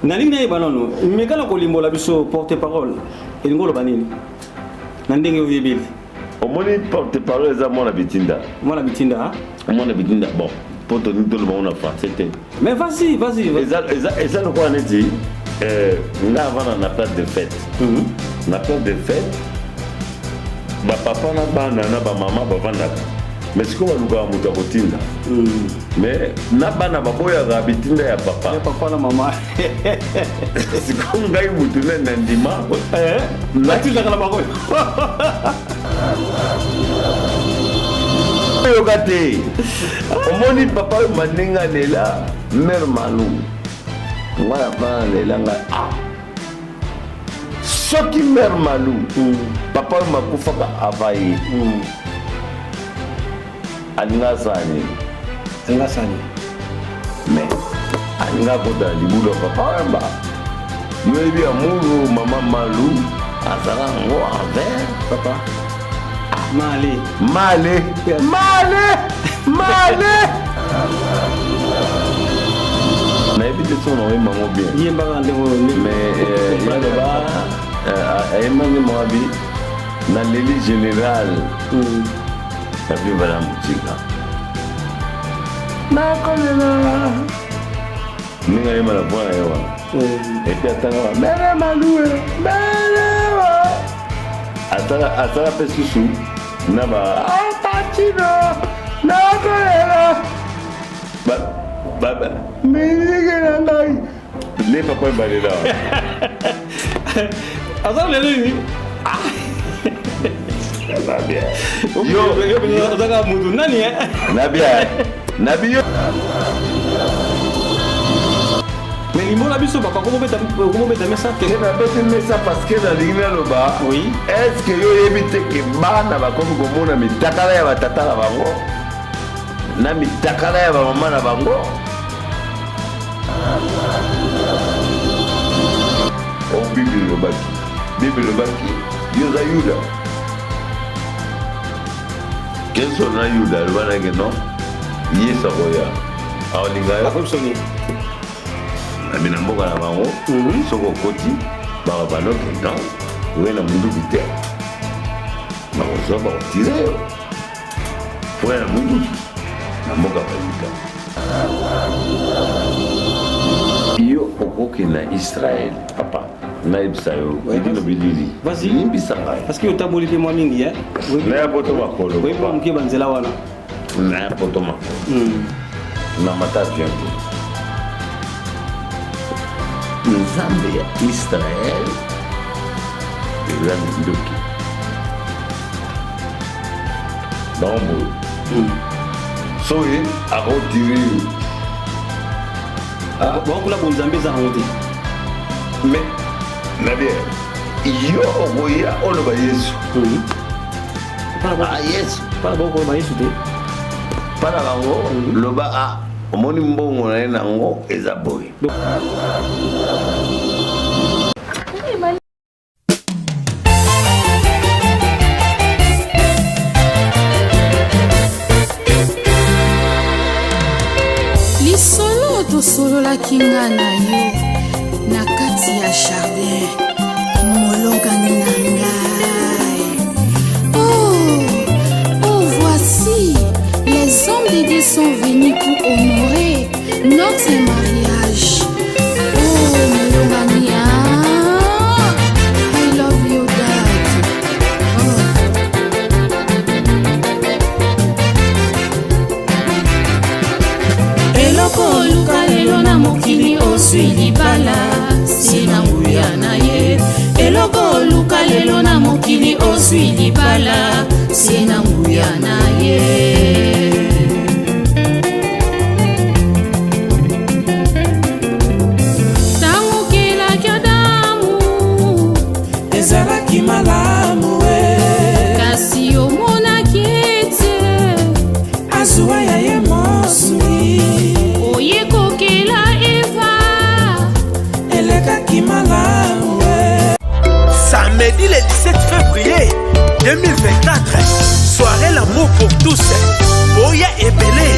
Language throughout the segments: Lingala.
Nalingi nayeba nano, meka na kolimbola biso porte parole elingi oloba nini na ndenge oyebeli. Omoni porte parole eza mwana bitinda. Mwana bitinda. Mwana bitinda bon po tolingi toloba ngo na français te. Mais vas-y, vas-y. Eza eza eza lokola neti euh, nga avanda na place de fête. Mm -hmm. Na place de fête ba papa na bana na ba mama bavandaka mais sikoyo balukaka moto ya kotinda mm. mais na bana baboyaka bitinda ya papa ya papa na mama sikoyo ngai motu nani na ndima eh, natindaka na bango yoka te omoni papa oyo mandenge alela mare malu ngai afana alela ngai ah soki mare malu mm. papa oyo makufaka ava ye mm. alinga asala nini alinga asala nini mais alinga akota na libulu ya papa wemba yo oyebi amour mama malu azala yango envers papa male male male male nayebi te soki nakoyemba yango bien yembaka ndenge mais yaloba ayemba nde moabi naleli général mm. Na viva la musica. Nakolela. Ndenge ayemba na voix na ye wana. Et puis atanga ba mere malue mere asala asala mpe susu na ba ah, patino nakolela ba ba miziki na ngai le papa ebalela aza lelo nini yo ozaka mutu nani eh? na bien na biyo mais limbola biso papa komobeta mesa te nabeti mesa parce que nalingi naloba oui est ce que yo oyebi te ke bana bakomi komona mitakala ya batata na bango na mitakala ya bamama na bango o oh, bible elobaki bible elobaki yo oza yuda keso na yuda aloba nake non yesu akoya aolinga yo nabi na mboka na bango mhm. soki okoti bakabanoke non oye na munduki te bakozwa bakotire yo Frère munduki na mboka bayuda. Yo okokende na Israël papa nayebisa yo bilino bilili limbisa ngai parce que otamboli mpe mwa mingi eh? naya poto makolo oyebi mwa moke banzela wana naya poto makolo hmm. na mata avion te nzambe ya israel eza minduki bango boye hmm. soki akotire yo ah. bango kuna bonzambe eza yango te mais na bien yo okoya oloba yesu hmm. ah, yesu mpana bango koloba yesu te mpana bango hmm. loba a ah, omoni mbongo na ye nango eza boye Lisolo tosololaki nga na yo na kati ya jardin molongani na ngai oh, oh voici les hommes de Dieu sont venus pour honorer notre mariage oh molongani ah, I love you dad oh. Eloko oluka lelo na mokili ozwi libala se na nguya na ye eloko oluka lelo na mokili ozwi libala se na nguya na ye ntango okelaki adamu ezalaki malamu e kasi omonaki ete azuwa ya ye mosuni oye kokela eva elekaki malamu e Samedi le 17 février 2024, soirée l'amour pour tous. Boya ebele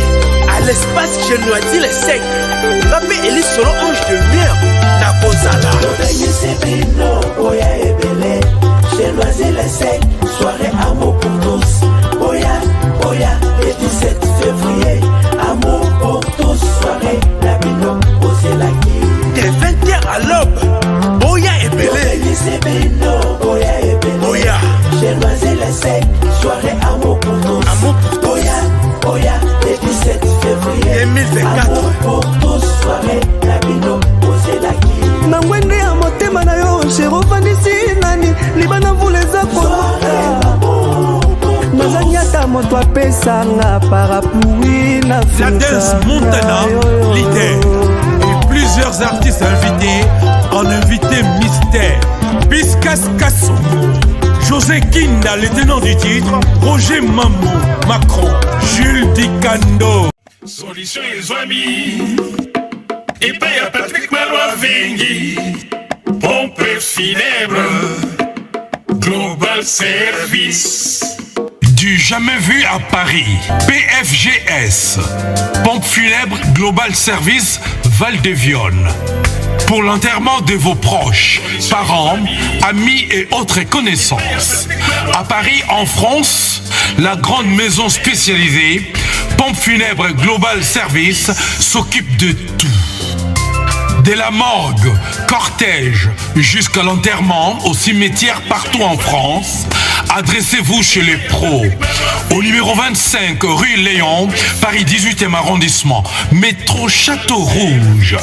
à l'espace Genoadi le sec. Nga mpe Eli Solo Ange de Lumière na À l'aube, boya ebele. Boya. Soirée amour pour tous. Amour pour tous. Boya, boya, le 17 février. 2024. Amour pour tous, soirée na bino ozelaki. Na ngwende ya motema na yo shero ofandisi nani libanda mvula eza konoka nazangi ata moto apesanga parapluie na La danse Montana, leader, et plusieurs artistes invités en invité mystère. Piscas Kassongo, José Kinda, le tenant du titre, Roger Mamou, Macron, Jules Dikando. Solution ezwami epai ya Patrick Malwa Vengi, pompe funèbre, Global Service. Du jamais vu à Paris, PFGS, Pompe funèbre Global Service Val de Vionne. Pour l'enterrement de vos proches, parents, amis et autres connaissances. À Paris, en France, la grande maison spécialisée, Pompe funèbre Global Service, s'occupe de tout. De la morgue, cortège, jusqu'à l'enterrement au cimetière partout en France, adressez-vous chez les pros. Au numéro 25, rue Léon, Paris 18e arrondissement, métro Château Rouge.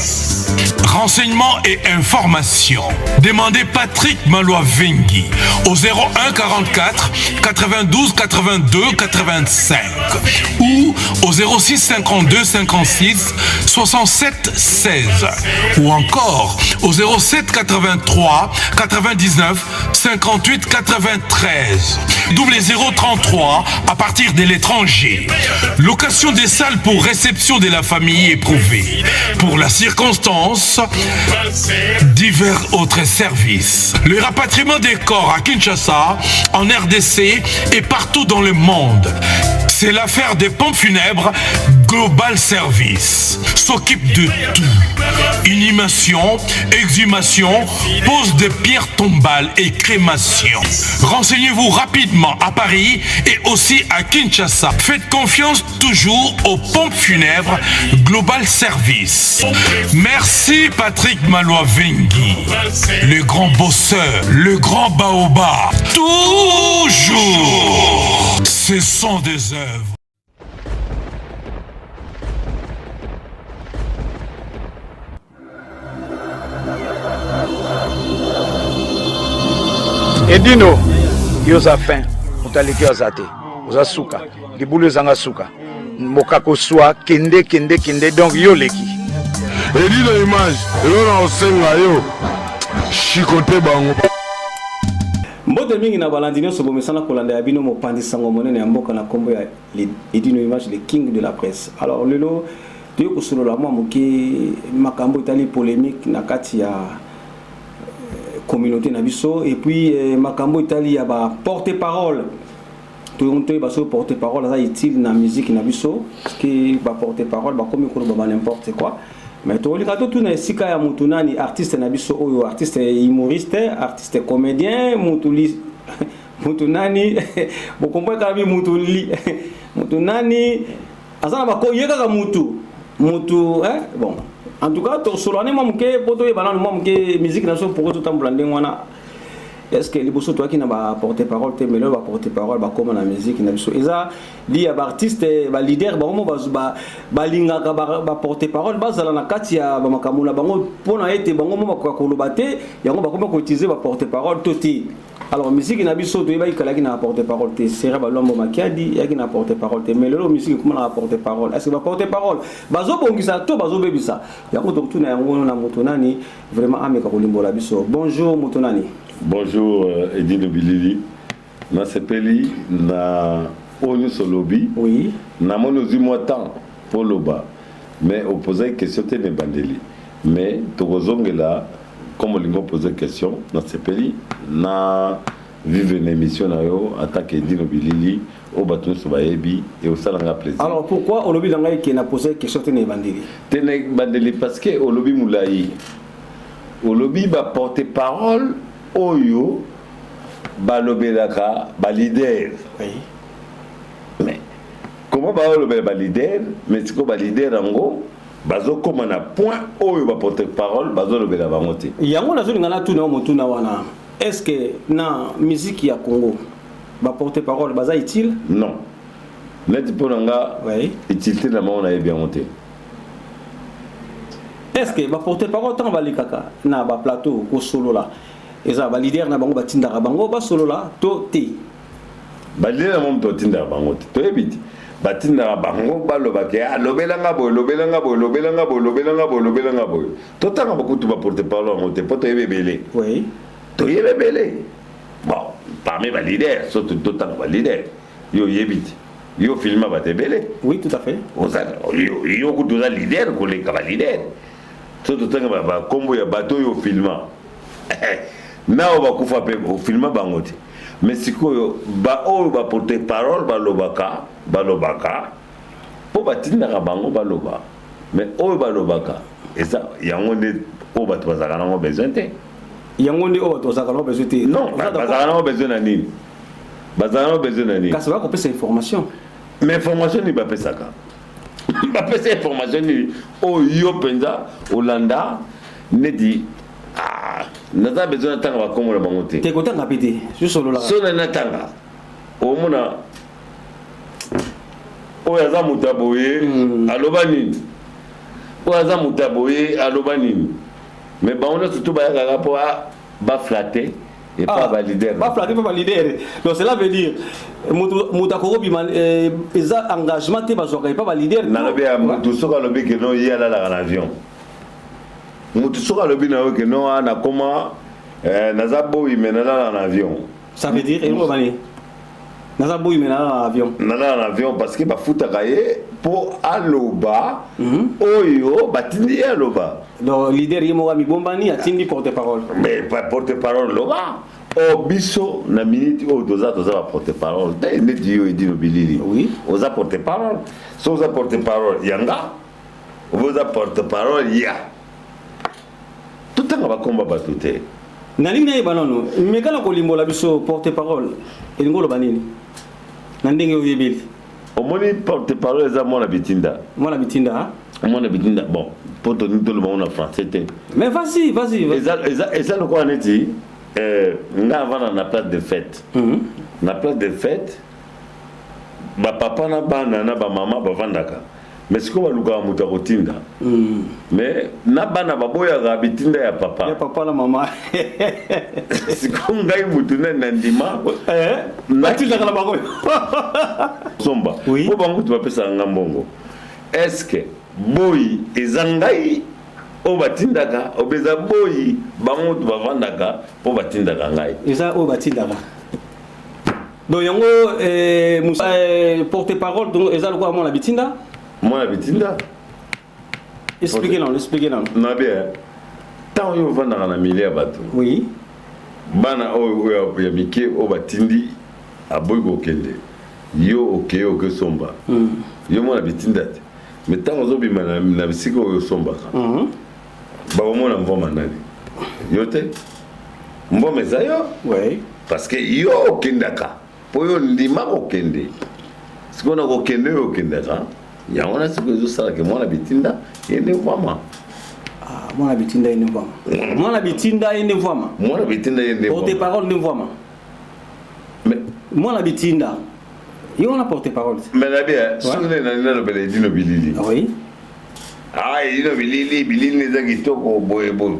Renseignements et informations. Demandez Patrick Malois-Vengui au 01 44 92 82 85 ou au 06 52 56 67 16 ou encore au 07 83 99 58 93 0033 à partir de l'étranger. Location des salles pour réception de la famille éprouvée. Pour la circonstance, divers autres services. Le rapatriement des corps à Kinshasa, en RDC et partout dans le monde. C'est l'affaire des pompes funèbres Global Service. S'occupe de tout. Inhumation, exhumation, pose de pierres tombales et crémation. Renseignez-vous rapidement à Paris et aussi à Kinshasa. Faites confiance toujours aux pompes funèbres Global Service. Merci Patrick Malois-Vengui, le grand bosseur, le grand baobab. Toujours, ce sont des œuvres. Edino, yo oza fin, moto aleki yo aza te, oza suka, libulu ezanga suka, mokako swa, kende kende kende, donc yo oleki. Edino image, eloko na kosenga yo, chicote bango. Mbote mingi na balandi nyonso bomesana kolanda ya bino mopanzi sango monene ya mboka na kombo ya Edino Image, le king de la presse. Alors lelo toye kosolola mwa moke makambo etali polemique na kati ya communauté na biso et puis makambo etali ya ba porte-parole. Toyeba soki porte-parole aza utile na musique na biso, parce que ba porte-parole bakomi koloba ba n'importe quoi. Mais tolinga totuna esika ya mutu nani artiste na biso oyo, artiste humoriste, artiste comédien, mutu li, mutu nani bokomboye kaka bi mutu li, mutu nani aza na bako ye kaka mutu mutu, eh? Bon, en tout cas tosolane mwa moke po toyeba nanu mwa moke musique na biso poko totambola ndenge wana. Est-ce que liboso toyaki na ba porte-parole te, mais lelo ba porte-parole bakóma na musique na biso? Eza li ya ba artiste, ba leader bango mo balingaka ba porte-parole bazala na kati ya bamakambo na bango mpona ete bango mo bakoka koloba te, yango bakóma koutiliser ba porte-parole to te. Alors musique na biso toyebaki kalaki na porte-parole te, sera balombo makiadi eyaki na porte-parole te, mais lelo musique ekóma na ba porte-parole. Est-ce que ba porte-parole bazobongisa to bazobebisa? Yango tokotuna yango na moto nani vraiment ameka kolimbola biso. Bonjour moto nani. Bonjour Edino Bilili, nasepeli na oyo nyonso olobi. Oui. Namoni ozwi mwa temps mpo oloba, mais opozaki question te na ebandeli, mais tokozongela comme olingi opose question. Nasepeli na vivre na émission na yo en tant que Edino Bilili oyo bato nyonso bayebi, e osalanga plaisir. Alors pourquoi olobi na ngai ke na pose question te na ebandeli? Te na ebandeli parce que olobi molai, olobi ba porte-parole oyo balobelaka ba leader. Oui. Mais comment balobela ba leader? Mais sikoyo ba leader yango Bazokóma na point oyo baporte parole bazolobela bango te. Yango nazolinga natuna yo motuna wana: est ce que na musique ya Congo, baporte parole baza utile? Non, neti mpo na nga, utilité na bango nayebi yango te. Est ce que baporte parole, ntango balekaka na baplateau kosolola, eza baleader na bango batindaka bango basolola to te? Baleader na bango moto batindaka bango te, toyebi te. Batindaka bango balobaka: alobelanga boye, lobelanga boye, lobelanga boye, lobelanga boye, lobelanga boye. Totanga bakutu baporte parole yango te, mpo toyebi ebele. Toyebi ebele. Bon, parmi baleader, so totanga baleader, yo oyebi te, yo filma bato ebele. Oui, tout à fait. Yo kutu oza leader koleka baleader. So totanga bakombo ya bato oyo ofilma na oyo bakufa mpe ofilma bango te. Mais sikoyo baoyo baporte parole balobaka, balobaka mpo batindaka bango baloba. Mais oyo balobaka eza yango nde oyo bato bazalaka nango besoin te. Yango nde oyo bato bazalaka nango besoin te? Non, bazalaka nango besoin na nini? Bazalaka nango besoin na nini? Kasi bakopesa information. Mais information nini bapesaka? Bapesa information nini oyo yo mpenza olanda? Neti naza besoin natanga bakombo na bango te. Te, kotanga mpe te, sololaka. So nani natanga, omona oyo aza moto ya boye aloba nini, oyo aza moto ya boye aloba nini. Mais bango nyonso to bayakaka mpo baflatter epa baleader. Baflatter mpo baleader. Donc cela veut dire moto akokobima, eza engagement te bazwaka epa baleader? Nalobi ya motu soki alobi que non, ye alalaka na avion. Motu soki alobi na yo que non, nakoma naza boyi, mais nalalaka na avion. Ça veut dire eloko bani? Naza boyi, mais nalala na avion? Nalala na avion parce que bafutaka ye mpo aloba oyo batindi ye aloba. Donc leader ye moko amibombani, atindi porte parole. Mais porte parole loba o biso na minute oyo toza baporte parole te. Neti yo, Edino Bilili, oza porte parole. So oza porte parole yanga, obe oza porte parole ya totanga bakomba bato te. Nalingi nayeba nano, meka na kolimbola biso, porte parole elingi oloba nini na ndenge oyebeli? Omoni, porte parole eza mwana bitinda. Mwana bitinda? Mwana bitinda. Bon, mpo tolingi toloba ngo na français te. Mais vas-y, vas-y. Eza lokola neti nga avanda na place de fête. Na place de fête, bapapa na bana na bamama bavandaka. Mais sikoyo balukaka moto ya kotinda. Mais na bana baboyaka bitinda ya papa. Ya papa na mama. Sikoyo ngai motu nani na ndima? Batindaka na bango. Somba mpo bango kutu bapesaka nga mbongo. Est-ce boyi eza ngai oyo batindaka, obe eza boyi bango kutu bavandaka mpo batindaka ngai? Eza oyo batindaka. Donc yango porte parole, donc eza lokola mwana bitinda. Mwana bitinda. Explique nano, explique nano. Na bien, ntango oyo ovandaka na milieu ya bato, bana oyo ya mike oyo batindi aboyi kokende, yo okeye okesomba, yo mwana bitinda te. Mais ntango ozobima na bisika oyo osombaka, bakomona mvoma nani? Yo te, mboma eza yo. Parce que yo okendaka mpo yo ndima kokende. Sikoyo na kokende oyo okendaka, yango wana sikoyo ezosalaka mwana bitinda ye nde mvwama. Mwana bitinda ye nde mvwama, mwana bitinda ye nde mvwama. Mwana bitinda ye nde. Porte parole nde mvwama. Mwana bitinda ye wana porte parole. Mais nabi soki nde nani nalobela Edino Bilili. Ah, Edino Bilili, bilili eza kitoko boye boye.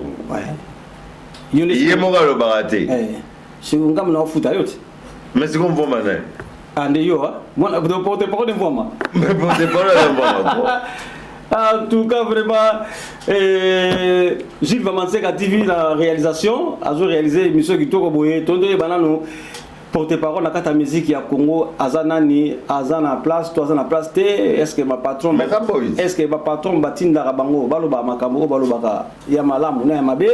Ye moko alobaka te. Siko ngambo na ofuta yo te. Mais siko mvoma nani? Ah, nde yo mwana porte parole mvwama. Mais porte parole ya mvwama. En tout cas, vraiment, Gilles Vamanseka TV, la réalisation, a réalisé émission kitoko boye, tondo banano porte parole na kati ya musique ya Congo aza nani? Aza na place to aza na place te? Est ce que bapatron, est ce que bapatron batindaka bango baloba makambo oyo balobaka ya malamu na ya mabe?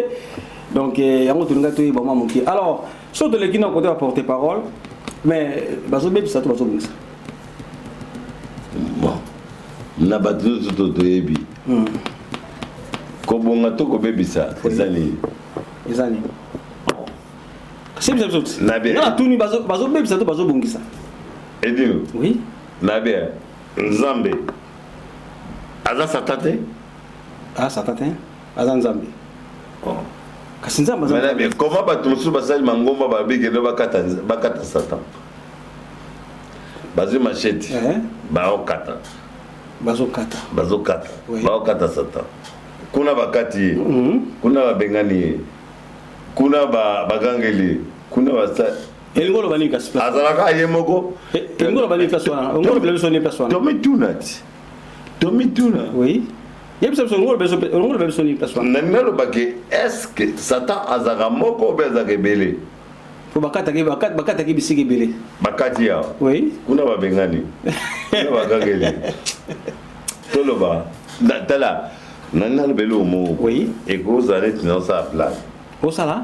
Donc yango tolingai toyeba mwa moke. Alors so toleki na côté ya porte parole, mais bazobebisa to bazobongisa? Bon, na bato nyonso to toyebi, kobonga to kobebisa eza nini? Eza nini? Sebisa biso ti nga natuni: bazobebisa to bazobongisa? Edino. Oui. Na bien, Nzambe aza Satan te. Ah, Satan te, aza Nzambe. Oh. Kasi Nzambe aza Nzambe. Comment bato mosusu basali mangomba babikende bakata, bakata Satan? Bazwi machete, eh? Baokata. Bazokata. Bazokata. Oui. Baokata Satan. Kuna bakati ye. Kuna babengani ye. Kuna bagangeli ye. Kuna basali. Elingi oloba nini kasi? Azalaka ye moko. Elingi oloba nini place wana? Elingi olobela biso nini place wana? Tomituna ti. Tomituna. Oui. Yebisa biso, elingi olobela biso nini place wana? Nalingi naloba ke est-ce que Satan azalaka moko obe azalaka ebele? Po bakataki bisika ebele. Bakati awa. Oui. Kuna babengani. Kuna bagangeli. Toloba. Tala. Nani naloba eloko moko. Oui. Ekozala neti naosala blague. Osala?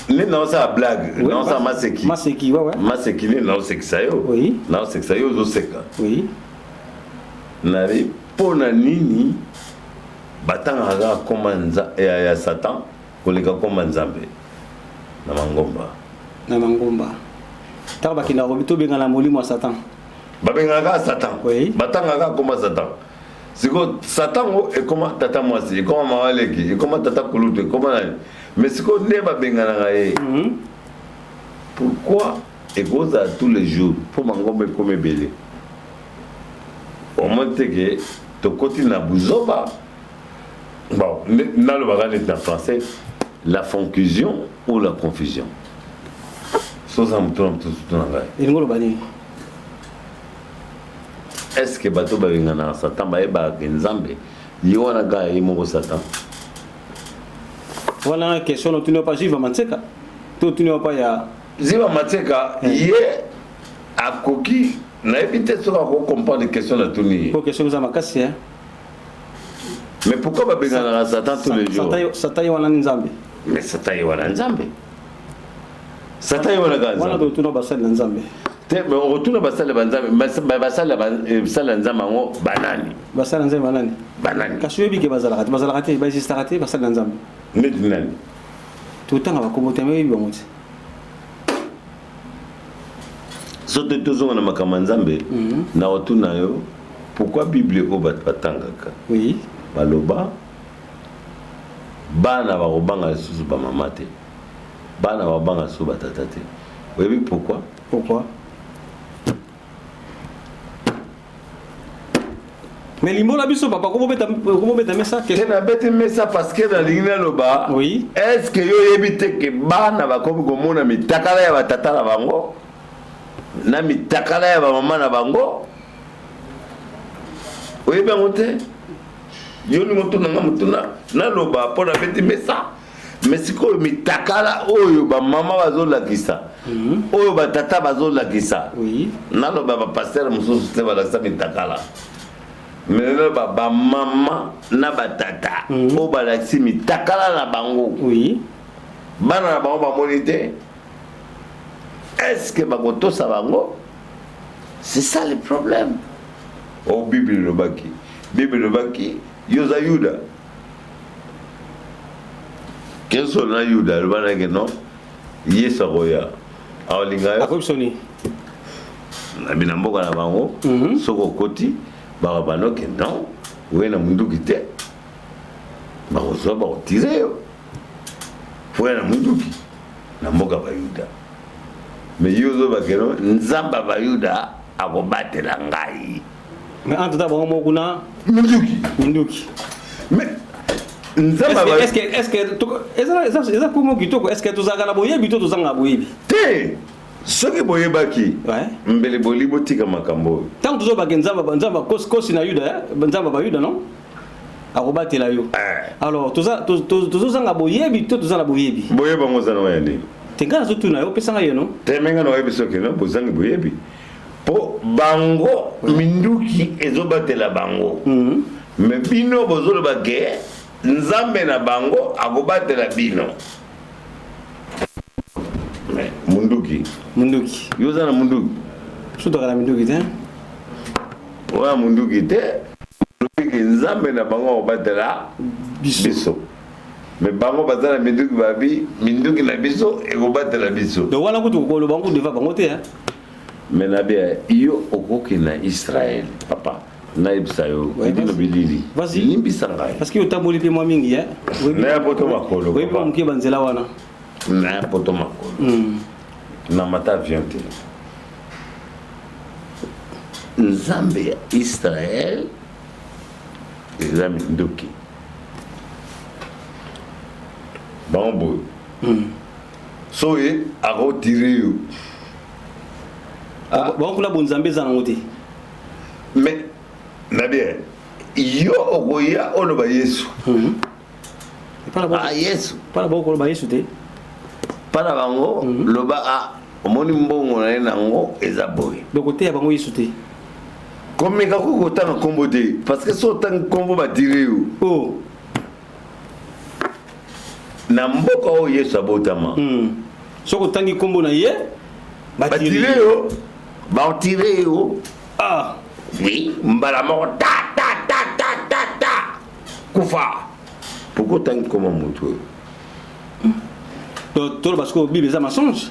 Nde naosala blague, naosala maseki. Maseki, ouais, ouais. Maseki nde naosekisa yo. Oui. Naosekisa yo, ozoseka. Oui. Nabi mpo na nini batangaka kaka komba ya Satan koleka komba Nzambe na mangomba? Na mangomba. Ntango bakendaka tobengana molimo ya Satan. Babengaka kaka Satan. Oui. Batangaka kaka komba Satan. Sikoyo Satan ngo ekoma tata mwasi, ekoma mama leki, ekoma tata kulutu, ekoma nani. Mais sikoyo nde babenganaka ye. Pourquoi ekozala tous les jours mpo mangomba ekoma ebele? Omoni te ke tokoti na buzoba. Bon, nalobaka neti na français, la confusion ou la confusion. Soza moto na moto na ngai. Elingi oloba nini? Est-ce que bato babenganaka Satan bayebaka ke Nzambe ye wana kaka ye moko Satan? Wana question otuni pa Ziva Manseka to otuni pa ya Ziva Manseka? Ye akoki, nayebi te soki akocomprendre question natuni ye. Po question eza makasi, hein? Mais pourquoi babenganaka Satan tous les jours? Satan ye wana ni Nzambe. Mais Satan ye wana Nzambe. Satan ye wana kaka Wana Nzambe. totuna basali na Nzambe. Te, mais okotuna basali banzambe, basali ya Nzambe yango banani? Basali na Nzambe banani? Banani? Kasi oyebi ke bazalaka te, bazalaka te, baexistaka te basali na Nzambe. Neti nani? Totanga bakombo te, oyebi bango te. So te tozonga na makambo ya Nzambe, na otuna yo pourquoi Bible oyo bato batangaka, Oui. baloba bana bakobanga lisusu bamama te, bana bakobanga lisusu batata te. Oyebi pourquoi? Pourquoi? Mais limbola biso, papa, komobeta mesa. Te, nabeti mesa parce que nalingi naloba. Oui. Est ce que yo oyebi te ke bana bakomi komona mitakala ya batata na bango na mitakala ya bamama na bango? Oyebi yango te? Yo olingi otuna nga motuna, naloba mpo nabeti mesa. Mais sikoyo mitakala oyo bamama bazolakisa, oyo batata bazolakisa, naloba bapasteur mosusu te balakisa mitakala, mais naloba bamama na batata oyo balakisi mitakala na bango, bana na bango bamoni te, est ce que bakotosa bango? C'est ça le problème. O Bible elobaki, Bible elobaki yo oza Yuda. Keso na Yuda alobanaki non, Yesu akoya, akolinga yo. Akoyebisa nini? Nabi na mboka na bango, soki okoti bakabanoke non, oye na munduki te, bakozwa bakotire yo, foya na munduki na mboka Bayuda. Mais yo ozobake no, Nzambe ya Bayuda akobatela ngai. Mais entre temps bango moko kuna minduki. Minduki. Mais Nzambe Est-ce que eza komo kitoko? Est ce que tozalaka na boyebi to tozanga na boyebi? Te, soki boyebaki, mbele boli botika makambo oyo. Ntango tozobake Nzambe kosi na Yuda, Nzambe Bayuda non akobatela yo, alors tozozanga boyebi to toza na boyebi? Boyebi yango oza na ya nini? Te, ngai nazotuna yo, opesanga ye no. Te, me ngai na oyebi soki no bozangi boyebi, mpo bango minduki ezobatela bango, mais bino bozoloba ke Nzambe na bango akobatela bino. Mais munduki, Munduki. Yo oza na munduki? Sutaka na minduki te. Oya munduki te, olobi ke Nzambe na bango akobatela biso, mais bango baza na minduki, babi minduki na biso ekobatela biso. Donc wana kutu koloba ngo devant bango te, hein? Mais nabi yo okoki na Israel, papa. Nayebisa yo, Didino Bilili, limbisa ngai. Parce que otamboli mpe mwa mingi, eh? Naya poto makolo. Oyebi mwa moke banzela wana. Naya poto makolo. Namata avion te. Nzambe ya Israël eza minduki. Bango boye. Soki akotire yo. Ah. Bango kuna bonzambe eza nango te. Mais na bien yo okoya oloba Yesu. Ah Yesu. Pala bango koloba Yesu te. Pala bango loba ah omoni mbongo na ye nango eza boye. Donc oteya bango Yesu te. Komeka ko kotanga kombo te parce que so otangi kombo batire yo. Oh. Na mboka oyo Yesu abotama. Soki otangi kombo na ye batire yo. Batire yo. Ah. Oui, mbala moko ta ta ta ta ta ta kufa. Pourquoi otangi kombo moto oyo? Donc toloba sikoyo Bible eza mensonge?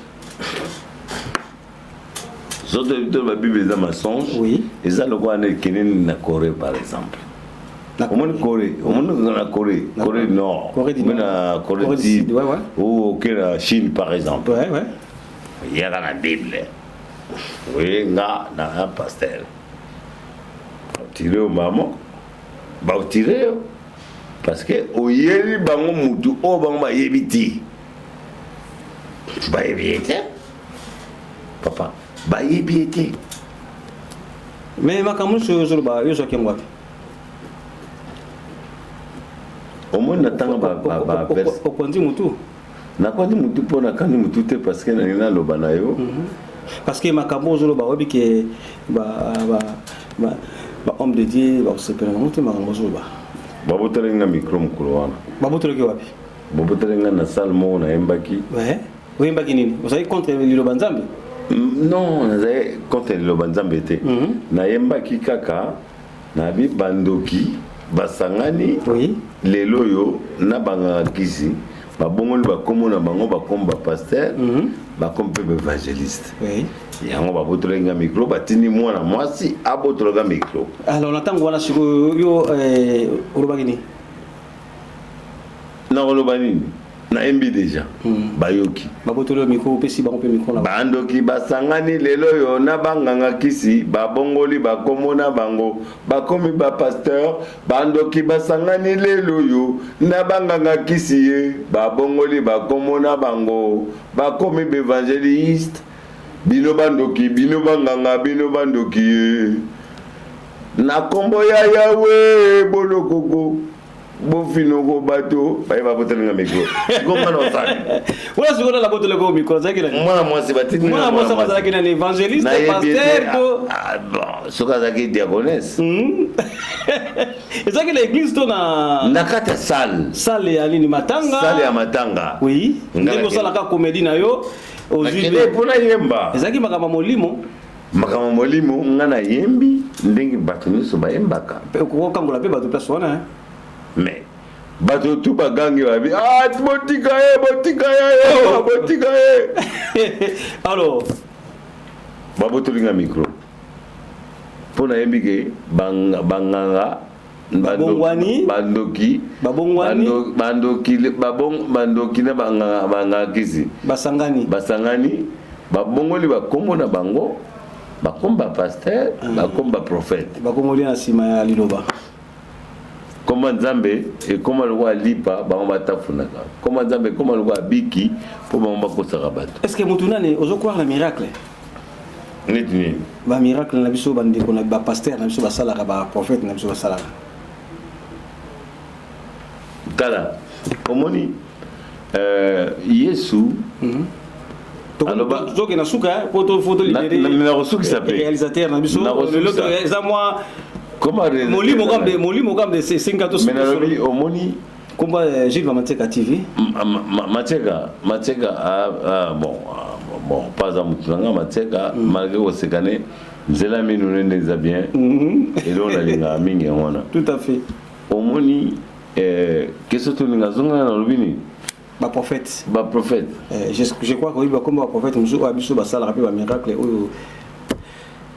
Zoto toloba Bible eza mensonge. Oui. Eza lokola na ekende na Corée par exemple. Omoni Corée, omoni na Corée, Corée du Nord, Corée du Nord, na Corée du Sud, ouais, ouais. Ou oke na Chine par exemple. Ouais, ouais. Yaka na Bible. Oui, nga na un pasteur. Baotire yo mama, baotire yo parce que oyeli bango mutu oyo bango bayebi te. Bayebi ye te. Papa, bayebi ye te. Mais makambo nyonso oyo ozoloba, yo ozwaki yango wapi? Omoni natanga ba verse. Okonzi mutu? Nakonzi mutu mpo nakangi mutu te parce que nalingi naloba na yo. Parce que makambo ozoloba oyebi ke ba ba ba ba homme de Dieu bakosepela nango te makambo ozoloba. Babotolaki nga micro mokolo wana. Babotolaki wapi? Babotolaki nga na salle moko nayembaki. Ouais. Oyembaki nini? Ozalaki contre liloba Nzambe? Non, nazalaki contre liloba Nzambe te. Nayembaki kaka nabi bandoki basangani lelo oyo na banganga kisi babongoli bakombo na bango bakomi ba pasteur, bakomi mpe ba évangéliste. Yango babotolaki nga micro, batindi mwana mwasi abotolaka micro. Alors na ntango wana sikoyo yo olobaki nini? Nakoloba nini? Nayembi deja. Bayoki. Babotoli yo micro, opesi bango mpe micro na bango. Bandoki basangani lelo oyo na banganga kisi, babongoli bakombo na bango, bakomi ba pasteur. Bandoki basangani lelo oyo na banganga kisi ye, babongoli bakombo na bango, bakomi ba evangeliste. Bino bandoki, bino banganga, bino bandoki ye. Na kombo ya Yahweh bolokoko. Bofinoko bato baye babotelinga micro sikoyo mwana osali wana sikoyo nala boteleko micro azalaki nani? Mwana mwasi batindi mwana mwasi azalaki nani? Évangéliste, pasteur to ah, bon, soki azalaki diaconesse. Ezalaki na église to na na kati ya salle? Salle ya nini, matanga? Salle ya matanga. Oui, ndenge osalaka comédie na yo, ozwi mpona yemba. Ezalaki makambo ya molimo. Makambo molimo, nga nayembi ndenge bato nyonso bayembaka. Okokangola mpe bato place wana. Mais bato tu bagangi babi ah, botika ye, botika ye, botika ye. Alors babotolinga micro mpo nayembi ke banganga babongwani, bandoki babongwani, bandoki, bandoki na banganga, bangakisi basangani, basangani, babongoli bakombo na bango, bakomba pasteur, bakomba prophète, bakomoli na nsima ya liloba. Komba Nzambe ekoma lokola lipa bango batafunaka, komba Nzambe ekoma lokola biki mpo bango bakosaka bato. Est ce que motu nani ozokwara na miracle? Neti nini? Ba miracle na biso bandeko na ba pasteur na biso basalaka, ba prophète na biso basalaka. Tala, omoni Yesu tokende na suka po to libérer nakosukisa mpe réalisateur na biso. Lelo eza mwa molimo kambe, molimo kambe esenga to. Mais nalobi omoni komba Gilles Mateka TV. Mateka, Mateka, ah, bon, bon, pas a mutu nanga Mateka, malgré koseka ne nzela mino nde eza bien. Eloko nalingaka mingi yango wana. Tout à fait. Omoni question tolinga zonga nalobi nini? Ba prophète. Ba prophète. Je crois que ba komba ba prophète mosusu oyo biso basalaka mpe ba miracle oyo.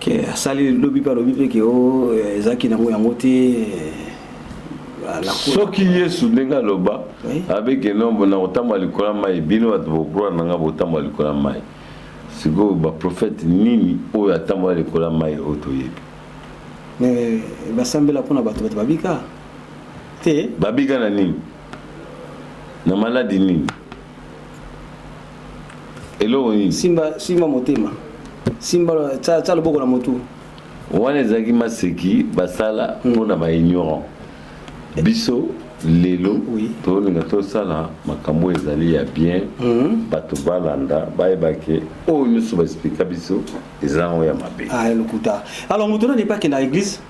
Ke asali lobi mpe alobi mpe ke o oh, ezalaki nango yango te. Soki Yesu ndenge aloba abeke nombo na kotambola likolo ya mai, bino bato bokroire na ngai botambola likolo ya mai. Sikoyo baprofete nini oyo atambola likolo ya mai oyo toyebi? Mais basambela mpona bato, bato babika te. Babika na nini? Na maladi nini? Eloko nini? Simba, simba motema, simba, tya loboko na motu. Wana ezalaki maseki basala mpona mm. baignorant. Biso lelo oui. Tolinga tosala makambo ezali ya bien mm. Bato balanda bayeba ke oyo nyonso baexplika biso eza yango ya mabe. Ah, lokuta. Alors moto nani epa akenda église?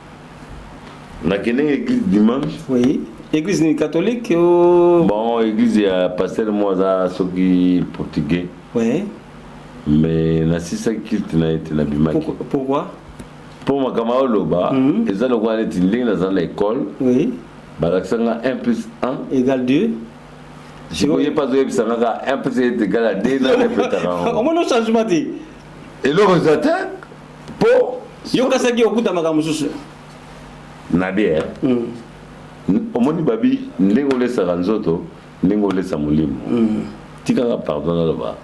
Nakendeki église dimanche. Oui. Église nini, catholique o? Bon, église ya pasteur mo aza soki portugais. Oui. Mais nasisaki culte na ye te, nabimaki. Pourquoi? Mpo makambo aoloba eza lokola neti ndenge naza na école. Oui. Balakisa nga 1 plus 1 égale 2. Sikoyo ye mpe azoyebisa nga kaka 1 plus 1 égale à 2, na repetaka yango. Omoni changement te. Eloko eza te mpo yo kasaki okuta makambo mosusu. Na bien. Omoni babi ndenge olesaka nzoto, ndenge olesa molimo. Tikaka pardon naloba.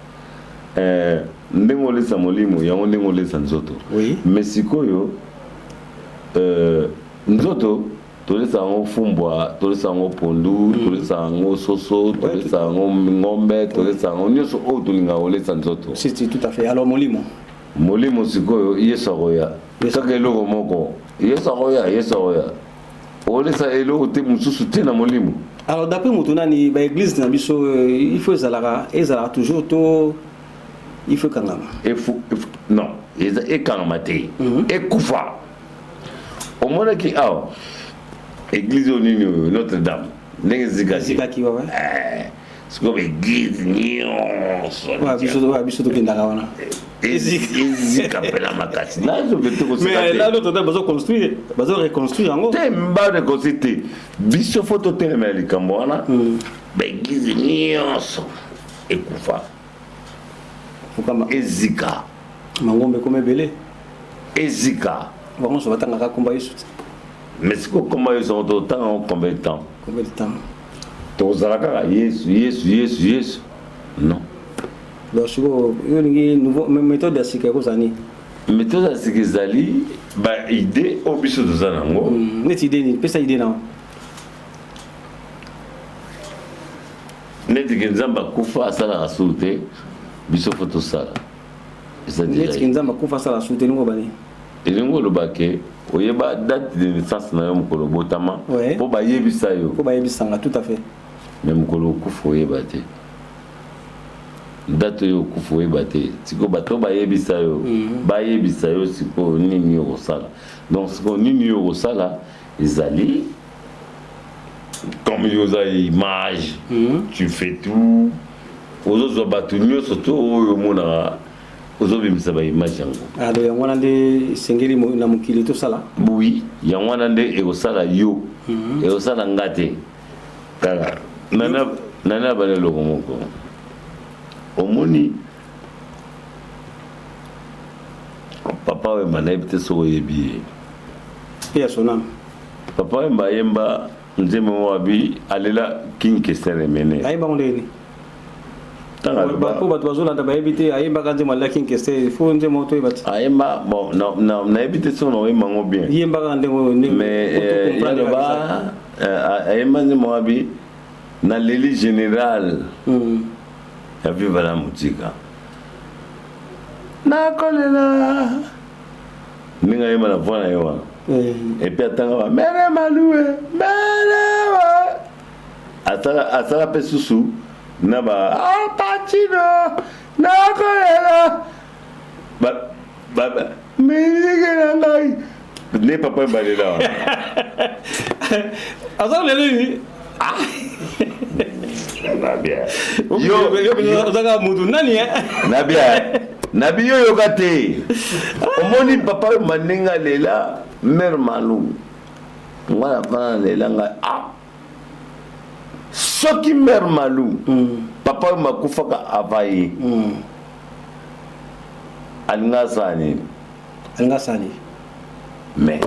Ndenge olesa molimo yango ndenge olesa nzoto. Oui. Mais sikoyo nzoto tolesa yango fumbwa, tolesa yango pondu, tolesa yango soso, tolesa yango ngombe, tolesa yango nyonso oyo tolingaka kolesa nzoto. Si, si, tout à fait. Alors molimo? Molimo sikoyo Yesu akoya. Kaka eloko moko. Yesu akoya, Yesu akoya. Olesa eloko te mosusu te na molimo. Alors d'après moto nani, ba église na biso il faut ezalaka ezalaka toujours to il faut ekangama? Non, eza ekangama te. Ekufa. Omonaki awa église oyo nini oyo Notre Dame ndenge ezikaki? Sikoyo baeglise nyonso biso tokendaka wana ezika mpena makasi. Nazo construire, bazo reconstruire yango te, ba reconstruire te. Biso fo totelemela likambo wana, baeglise nyonso ekufa, ezika. Mangombe ekoma ebele. Ezika. Bango nyonso batangaka komba Yesu te. Mais sikoyo komba Yesu yango totanga yango combien de temps? Combien de temps? Tozala kaka Yesu, Yesu, Yesu, Yesu? Non. Donc sikoyo yo olingi nouveau méthode ya sika ekozala nini? Méthode ya sika ezali baide oyo biso toza nango. Neti idée nini? Pesa idée nango. Neti ke Nzambe akufa asalaka suru te, biso fo tosala. Neti ke Nzambe akufa asala suru te, elingi bani? Elingi oloba ke oyeba date de naissance na yo, mokolo obotama, mpo bayebisa yo. Mpo bayebisanga, tout à fait. Mais mokolo okufa oyeba te. Date oyo okufa oyeba te. Sikoyo bato bayebisa yo, bayebisa yo sikoyo nini yo kosala. Donc sikoyo nini yo kosala ezali comme yo oza image, tu fais tout, ozozwa bato nyonso to oyo omonaka, ozobimisa baimage yango. Alors yango wana nde esengeli na mokili tosala. Oui, yango wana nde ekosala yo, ekosala nga te. Tala, nana bana eloko moko omoni Papa Wemba, nayebi te soki oyebi ye. Mpe ya sonam. Papa Wemba ayemba nzembo moko abi alela King Kester Emene. Ayembango ndenge nini? Po bato bazolanda bayebi te, ayembaka nzembo alela King Kester, fo nzembo toyeba te. Ayemba, bon, nayebi te soki naoyemba yango bien. Yembaka ndenge. Mais yaloba ayemba nzembo abi naleli général ya Viva la Musica, nakolela ndenge ayemba na voix na ye wana. Et puis atanga ba mere malue mere, asala mpe susu na ba Alpacino, nakolela miliki na ngai nde papa ebalela wana. Aza lelo. Ozaka mutu nani? Nabia nabi yo yoka te. Omoni papa oyo mandenge alela mare Malu, nga na fana alela ngai. Ah, soki mare Malu, papa oyo makufaka ava ye, alinga asala nini? Alinga asala nini? Mais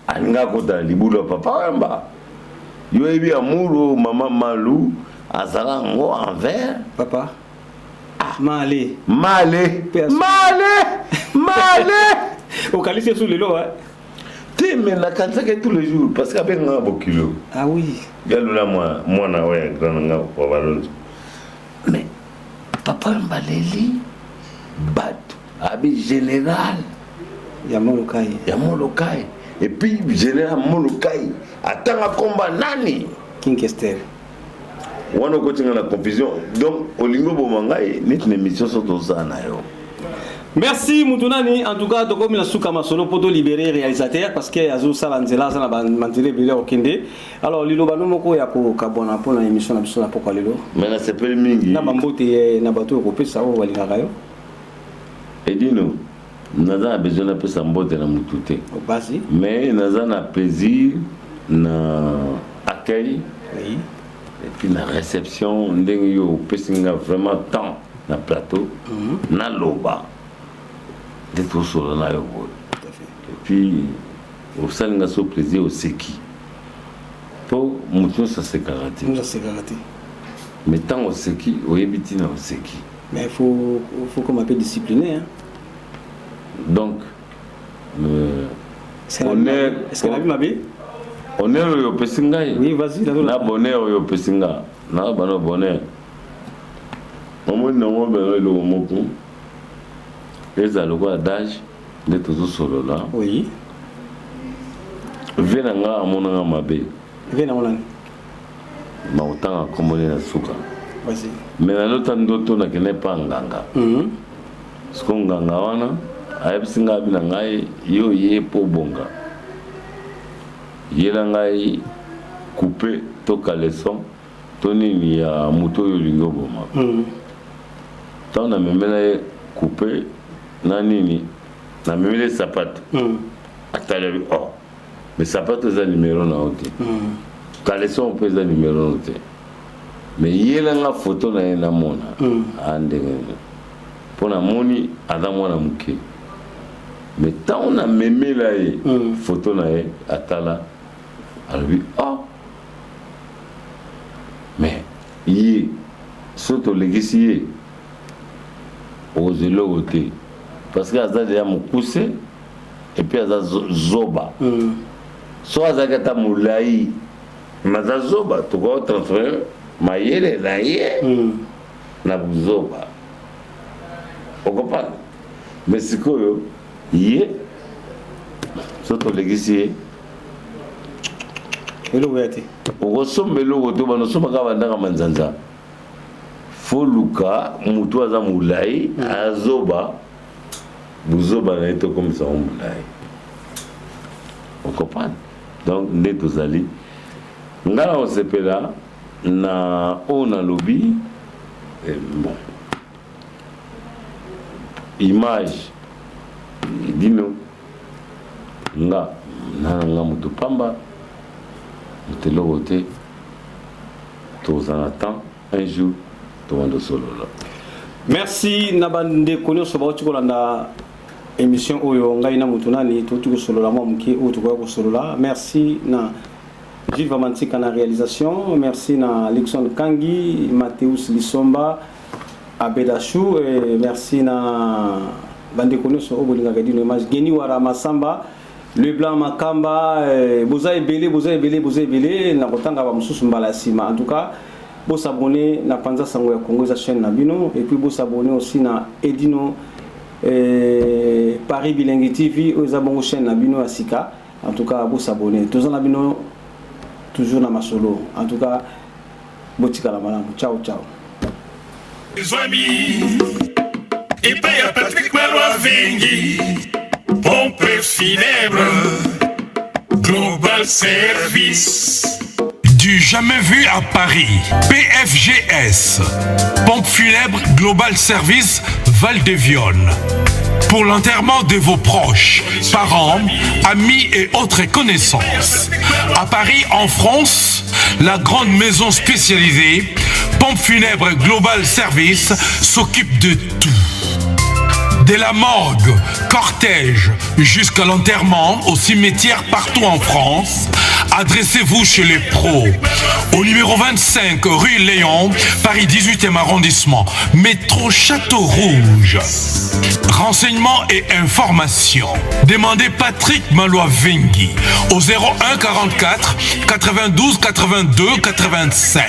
alinga akota na libulu ya Papa Wemba. Yo oyebi amour oyo mama Malu azala yango envers papa. Ah. Male. Male. Male. Male. Okalisi esu lelo hein? Te, mais nakanisaki tous les jours parce que abengaka bokilo. Ah oui. Yalula mwana oyo ya grand na nga wa balonzo. Mais papa Wemba leli bato abi général ya Molokai. Ya Molokai. Et puis général Molokai atanga komba nani? King Kester. Wana okoti nga na confusion, donc olingi oboma ngai neti na émission so tozala na yo. Merci Moutounani, en tout cas tokomi na suka masolo po to libérer réalisateur parce que azo sala nzela aza na ba nzela ebele ya kokende. Alors liloba no moko ya kokabwana mpo na émission na biso na pokwa lelo. Mais nasepeli mingi. Na bambote eh, na bato oyo kopesa oyo balingaka yo. Edino, naza na besoin napesa mbote na mutu te. Basi. Mais naza na plaisir na accueil. Oui. Et puis na réception ndenge yo opesi nga vraiment temps na plateau. Naloba nde tosolola na yo boye. Et puis osali nga so plaisir, oseki mpo moto nyonso asekaka te. Nyonso asekaka te. Mais ntango oseki, oyebi ntina oseki. Mais il faut comme un peu discipliné, hein. Donc honneur. Est-ce que la vie mabe? Honneur oyo opesi ngai. Oui, vas-y. Na bonheur oyo opesi nga na bano bonheur omoni nango beno eloko moko ezala lokola dage nde tozosolola. Oui. Vie na nga amonanga mabe. Vie nango nani? Nakotanga nkombo nde na suka. Vas-y. Mais nalota ndoto nakende mpa nganga. Siko nganga wana ayebisi ngai, abi na ngai: yo ye mpo obonga, yela ngai coupe to caleçon to nini ya moto oyo olingi oboma. Ntango namemela ye coupe na nini, namemeli ye sapato, atali, abi: oh, mais sapato eza numero na yo te, caleçon mpe eza numero na yo te, mais yelanga foto na ye namona. A ndenge nini? Mpo namoni aza mwana moke. Mais ntango namemela ye foto na ye, atala, alobi: oh, mais ye so tolekisi ye, okozwa eloko te parce que aza deja mokuse et puis aza zoba. So azalaki ata molai, mais aza zoba, tokoka transférer mayele na ye na buzoba, okopana. Mais sikoyo ye so tolekisi ye, eloko ya te. Okosomba eloko te, bana osomba kaka bandaka manzanza. Fo luka motu aza molai, azoba, buzoba na ye tokomisa ngo molai, okocomprendre. Donc nde tozali, ngai na kosepela na oyo nalobi. Bon, image dino nga na nga moto pamba, moto eloko te. Toza na temps, un jour tobanda osolola. Merci na bandeko nyonso bauti kolanda émission oyo. Ngai na motu nani touti kosolola mwa moke oyo tokoya kosolola. Merci na Gilles Vamantika na réalisation, merci na Lixon Kangi, Mathéus Lisomba, Abedachou, et merci na bandeko nyonso oyo bolingaka Edino Image, Geni Wara Masamba, Le Blanc Makamba, eh, boza ebele, boza ebele, boza ebele na kotanga bamosusu mbala ya nsima. En tout cas, bosabonner na Panza Sango ya Congo, eza chaîne na bino, et puis bosabonner aussi na Edino eh, Paris Bilengi TV oyo eza bongo chaîne na bino ya sika. En tout cas bosabonner, toza na bino toujours na masolo. En tout cas botikala malamu, ciao ciao. Ezwami epai ya Patrick Malwa Vengi, pompe funèbre Global Service. Du jamais vu à Paris. PFGS. Pompe funèbre Global Service Val de Vionne. Pour l'enterrement de vos proches, parents, amis et autres connaissances. À Paris, en France, la grande maison spécialisée Pompe funèbre Global Service s'occupe de tout. De la morgue, cortège, jusqu'à l'enterrement au cimetière partout en France, adressez-vous chez les pros. Au numéro 25, rue Léon, Paris 18e arrondissement, métro Château Rouge. Renseignements et informations. Demandez Patrick Malois-Vengui au 01 44 92 82 85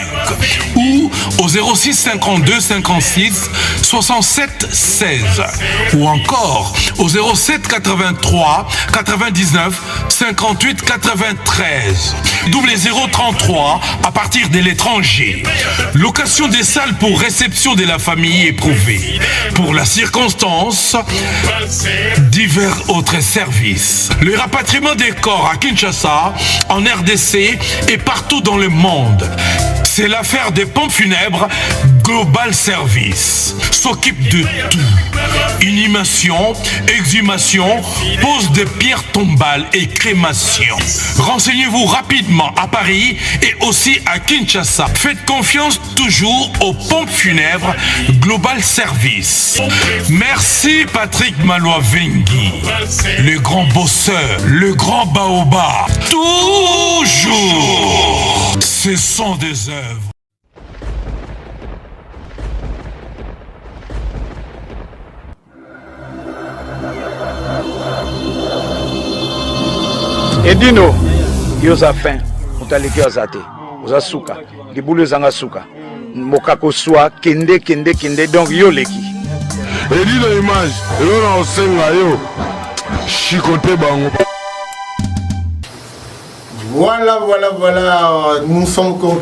ou au 06 52 56 67 16 ou encore au 07 83 99 58 93 0033 à partir de l'étranger. Location des salles pour réception de la famille éprouvée. Pour la circonstance, divers autres services. Le rapatriement des corps à Kinshasa, en RDC et partout dans le monde. C'est l'affaire des pompes funèbres Global Service. S'occupe de tout. Inhumation, exhumation, pose de pierres tombales et crémation. Renseignez-vous rapidement à Paris et aussi à Kinshasa. Faites confiance toujours aux pompes funèbres Global Service. Merci Patrick Malois-Vengui, le grand bosseur, le grand baobab. Toujours, ce sont des œuvres. Edino, yo oza fin, moto aleki yo aza te, oza suka, libulu ezanga suka, mokako swa, kende kende kende, donc yo oleki. Edino image, eloko na kosenga yo, chicote bango. Voilà, voilà, voilà, nous sommes contents.